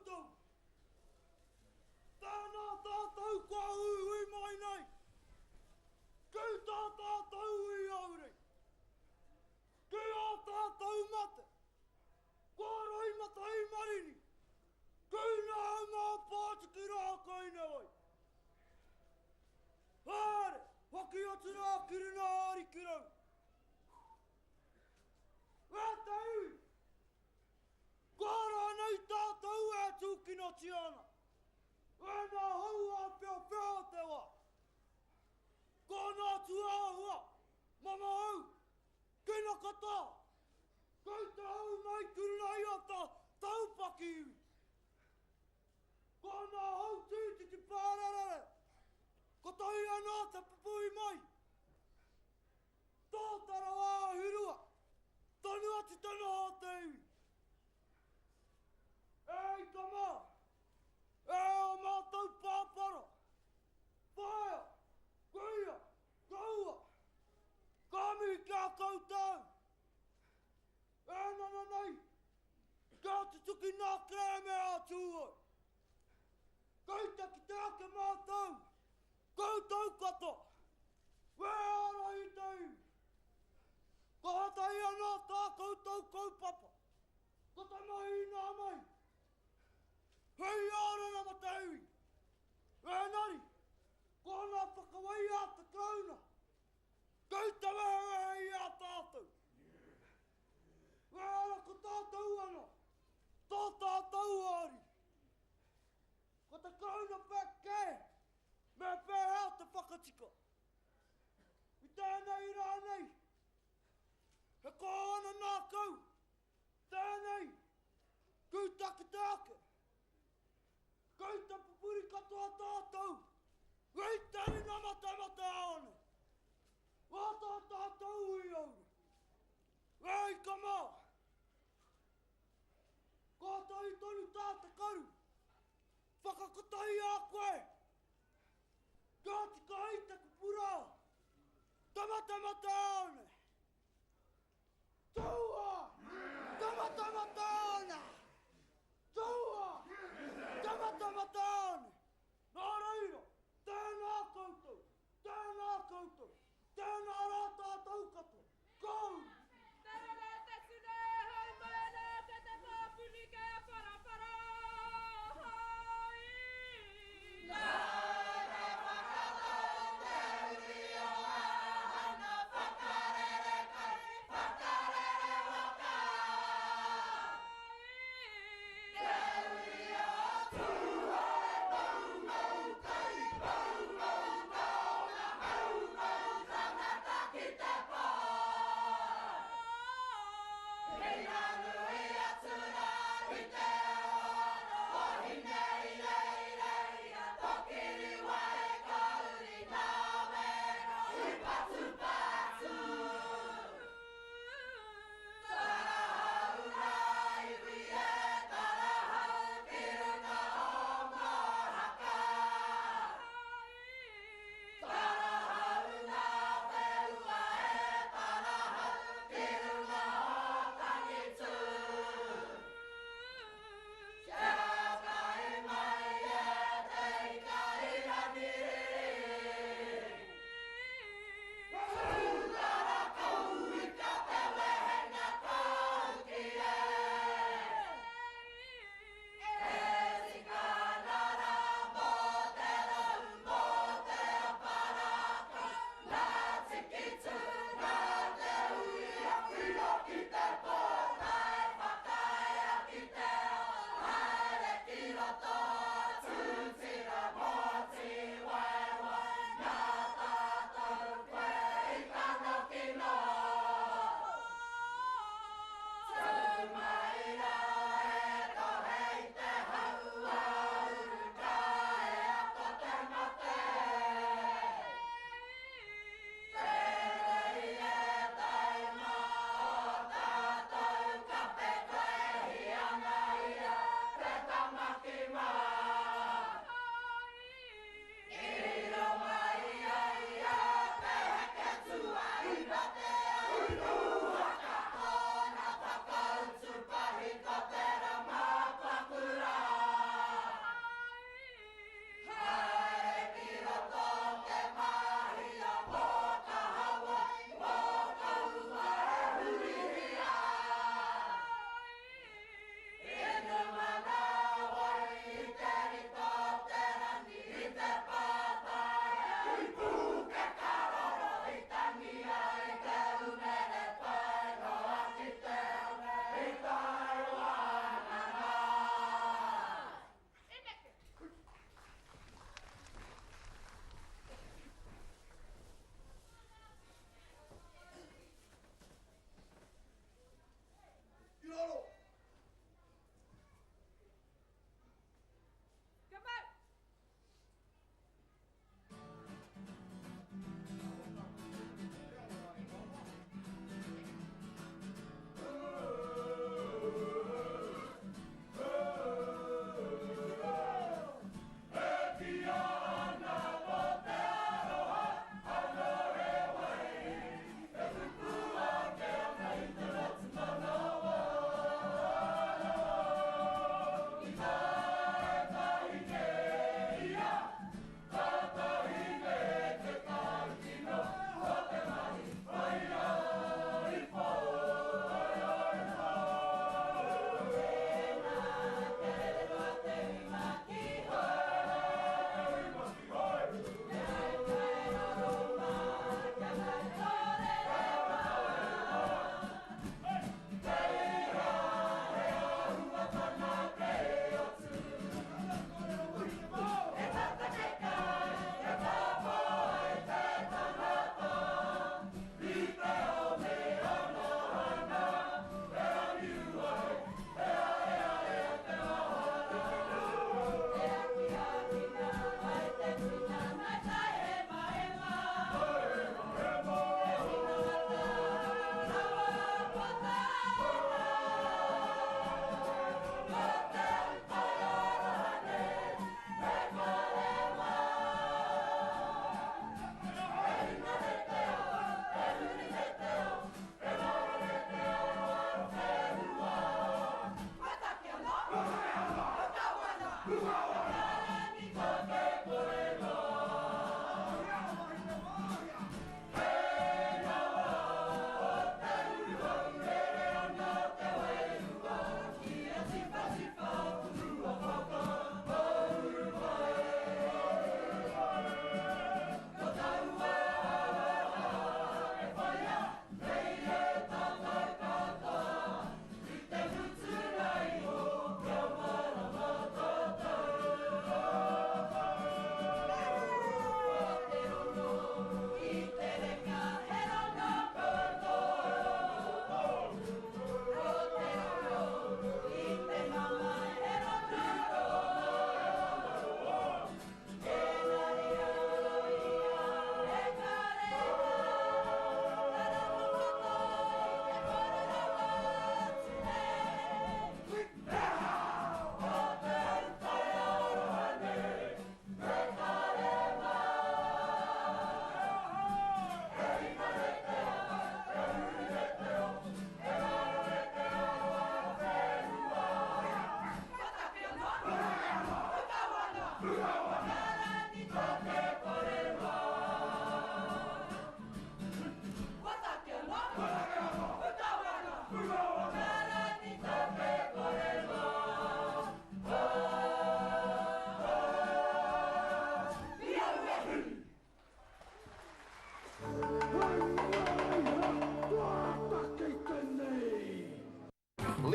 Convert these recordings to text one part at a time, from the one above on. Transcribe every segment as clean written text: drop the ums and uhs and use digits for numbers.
koutou. Tēnā tātou kua huihui mai nei ki tā tātou i aurei, ki ā tātou mate, kua roimata i marini, ki ngā hunga o Pōtiki rā kai nei. Haere, hoki atu rā ki runga Arikirau. E te iwi, kua rānei tātou e tūkinotia ana, e ngā hau āwheawhea o te wā. Ko ngā tūāhua, mamahau, kina katoa, kei te hau mai ki runga i a tātou pakihiwi. Ko ngā hau tītiti pārerere, kotahi anō te pupuhi mai. Tōtara wāhirua, tonu atu te noho o te iwi. E ika mā, e ō mātou pāpara, whaea, kuia, kaua, ka mihi ki a koutou. E nana nei, kia tutuki nā kerēme a Tūhoe. Kei te kite ake mātou, koutou katoa, me ārahi te iwi. Ka hatahi anō tā koutou kaupapa, ko te mahi i ngā mahi, hei ārara ma te iwi. Engari, ko ngā whakawai a te Karauna, Kei te wehewehe i a tātou. Ehara ko tātou ana, tō tātou wāri. Ko te Karauna pea kē, me pēhea te whakatika. I tēnei rā nei, he kō ana nākau, tēnei, tūtaki te ake. Kei te pupuri katoa tātou i te inamatamataone. Wā tā tātou i aure. Ei ka mā! Kātahi tonu tā te karu. Whakakotahi a koe. Kia tika ai te kupu rā. Tamatamataone. Tūa! Tamatamataone! Tūa! Tamatamataone! Nā reira, tēnā koutou, tēnā koutou, tēnā rā tātou katoa, ka uru! Tarara te tuna e hau mai ana ke te pāpuni kei a wharawhara hai. Nā te whakatau te uri o Āhana whakarere kai, whakarere waka.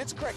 Let's crack.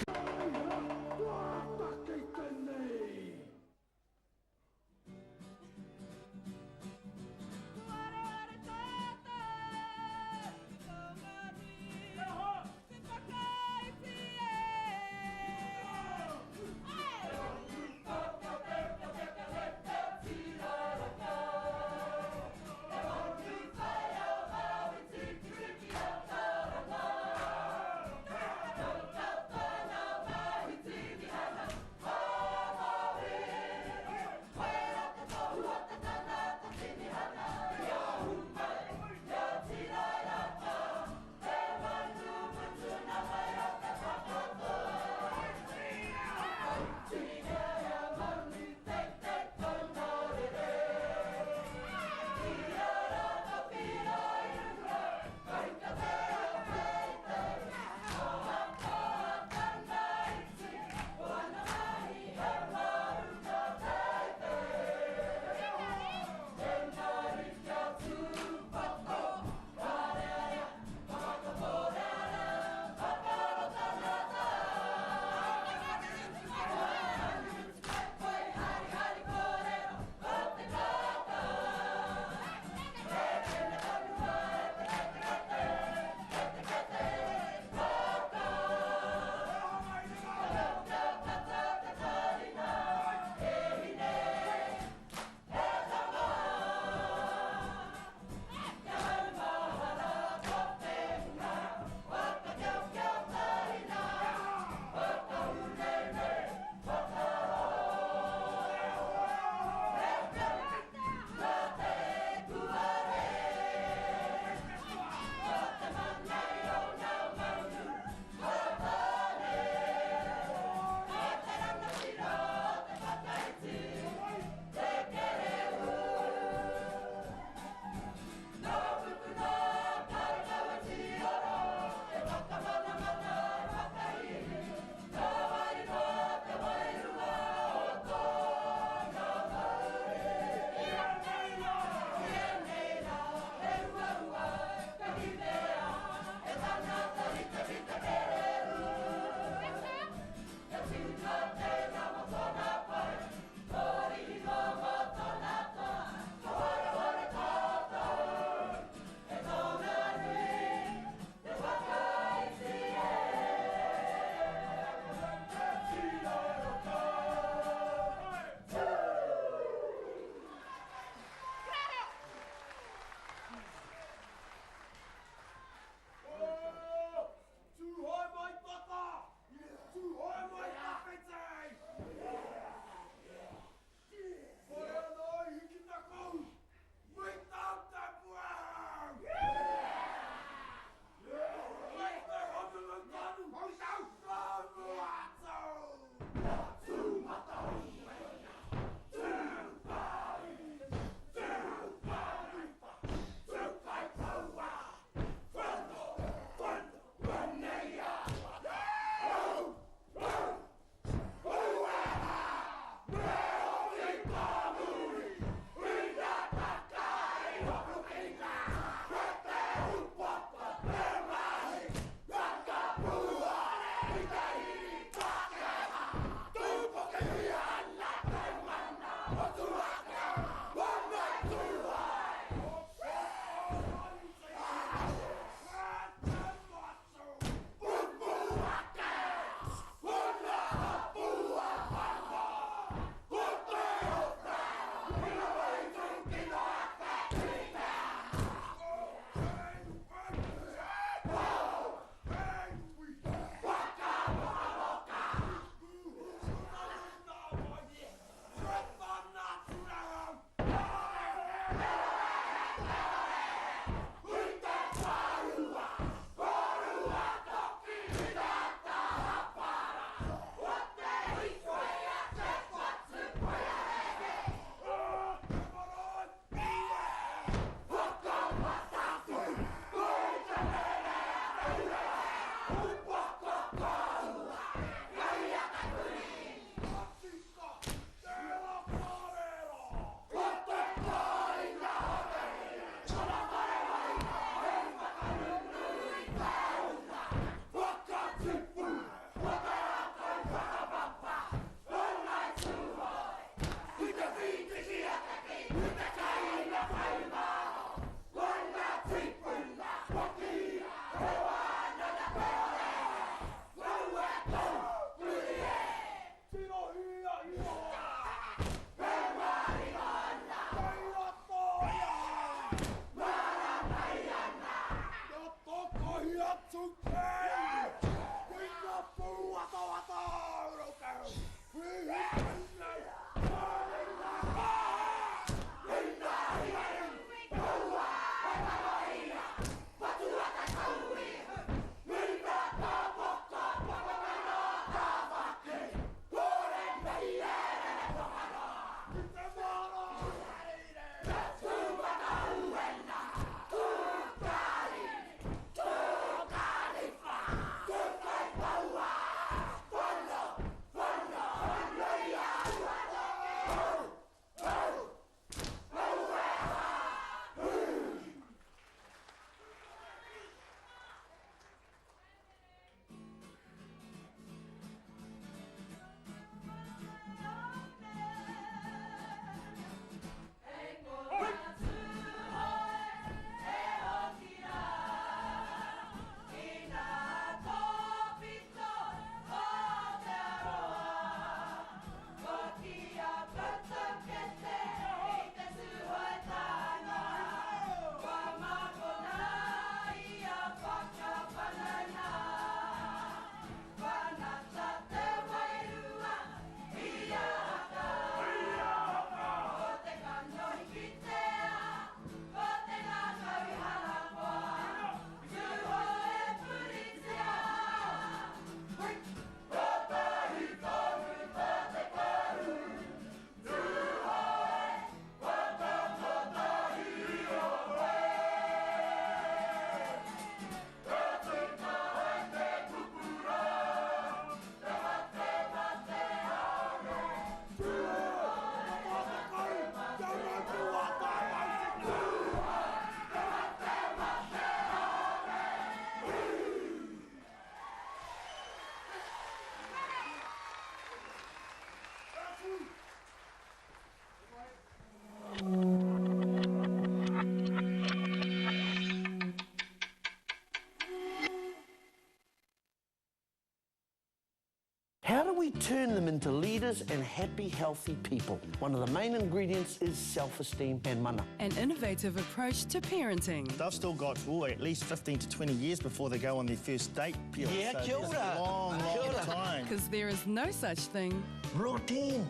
into leaders and happy, healthy people. One of the main ingredients is self-esteem and mana. An innovative approach to parenting. They've still got ooh, at least 15 to 20 years before they go on their first date. Peel. Yeah, so kia ora. Long, long kia ora. time. Because there is no such thing. Routine.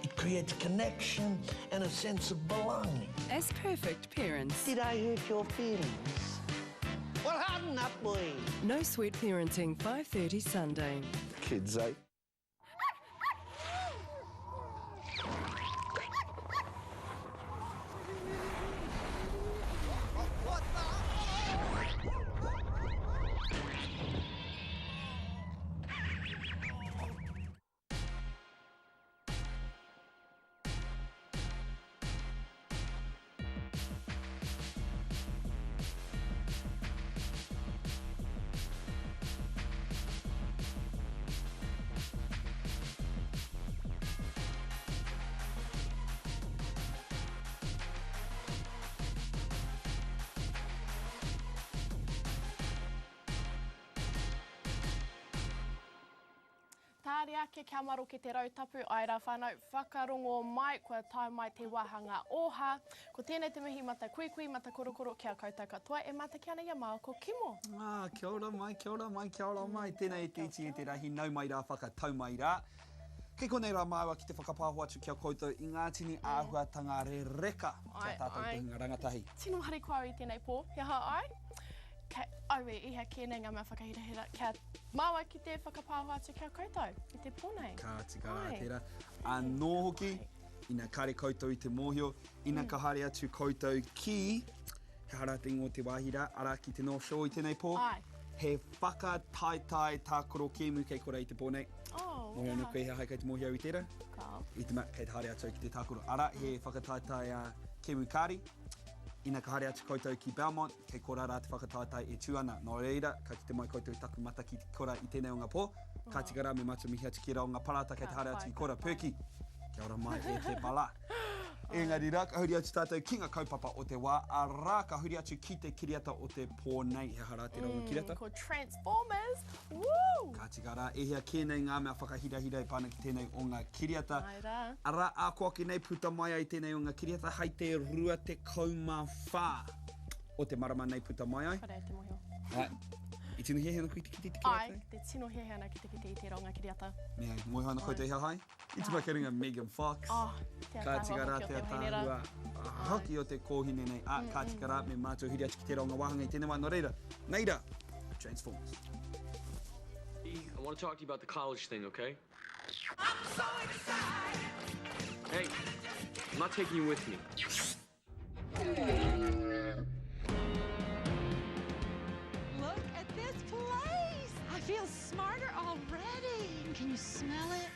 It creates connection and a sense of belonging. As perfect parents. Did I hurt your feelings? Well, harden up, boy. No Sweet Parenting, 5.30 Sunday. Kids, eh? Tāre ake kia maroke te rautapu, ai rā whānau, whakarongo mai, kua tae mai te wāhanga oha. Ko tēnei te mihi matakuikui, matakorokoro ki a koutou katoa e mātaki ana i a māua ko Kimo. Ah, kia ora mai, kia ora mai, kia ora mai. Tēnei e te iti e te rahi, nau mai rā, whakatau mai rā. Kei konei rā māua ki te whakapāho atu ki a koutou i ngā tini āhuatanga rereka ki a tātou te hunga rangatahi. Tino harikoa au i tēnei pō, he aha ai? Kei, aue, i hea kē nei ngā mea whakahirahira kia māua ki te whakapāho atu ki a koutou i te pō nei. Ka tika rā tērā. Anō hoki, ina kare koutou i te mōhio, ina ka haere atu koutou ki, he aha rā te ingoa o te wāhi rā, arā ki te North Shore i tēnei pō, he whakataetae tākaro kēmu kei kora i te pō nei. Oh, Mōhio ana koe he aha kei te mōhio au i tērā? Kāo. I te mea, kei te haere atu au ki te tākaro. Arā, he whakataetae kēmu kāri. Ina ka haere atu koutou ki Belmont, kei korā rā te whakataetae e tū ana. Nō reira, ka kite mai koutou i taku mata ki te kora i tēnei o ngā pō. Ka tika rā me mātua mihi atu ki ērā o ngā parata kei te haere atu ki kora. Perky, kia ora mai e te pala. Engari rā, ka huri atu tātou ki ngā kaupapa o te wā, arā, ka huri atu ki te kiriata o te pō nei. He aha rā tērā o ngā kiriata? Ko Transformers! Woo! Ka tika rā, e hia kē nei ngā mea whakahirahira e pā ana ki tēnei o ngā kiriata. Āe rā. Arā, āko ake nei puta mai ai tēnei o ngā kiriata hai te 24 o te marama nei puta mai ai. Kore te mohio. Ai. I tino hiahia ana koe ki te kite i te kiriata? Ai, te tino hiahia ana ki te kite i tērā o ngā kiriata. Me moe ana koutou i hea hai? I te whakaringa Megan Fox. Oh, te Ka tika ataahua rā hoki o te te wahine rā. ataahua hoki o te kōhine nei. A, ka tika rā, me mātua huri atu ki tērā o ngā wāhanga i tēnei wā. Nō reira, nei rā, Transformers. I want to talk to you about the college thing, okay? I'm so excited! Hey, I'm not taking you with me. Look at this place! I feel smarter already. Can you smell it?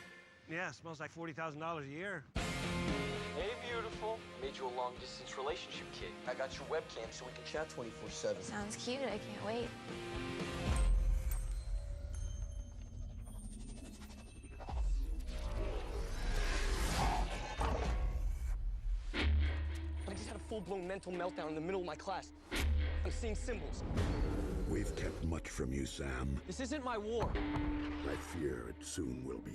Yeah, it smells like $40,000 a year. Hey, beautiful. Made you a long-distance relationship kit. I got your webcam so we can chat 24-7. Sounds cute. I can't wait. I just had a full-blown mental meltdown in the middle of my class. I'm seeing symbols. We've kept much from you, Sam. This isn't my war. I fear it soon will be.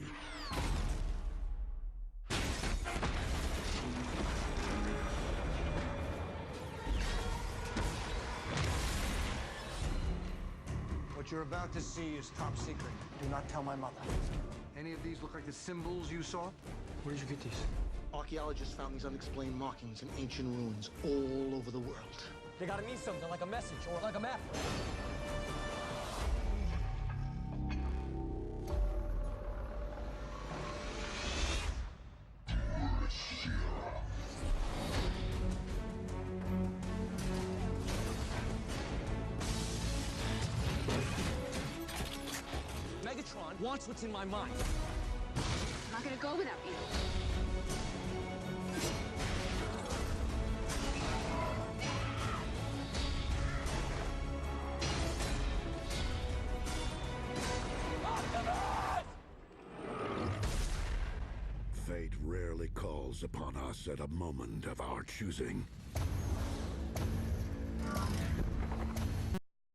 What you're about to see is top secret. Do not tell my mother. Any of these look like the symbols you saw? Where did you get these? Archaeologists found these unexplained markings in ancient ruins all over the world. They gotta mean something, like a message or like a map. Megatron wants what's in my mind. I'm not gonna go without you. Fate rarely calls upon us at a moment of our choosing.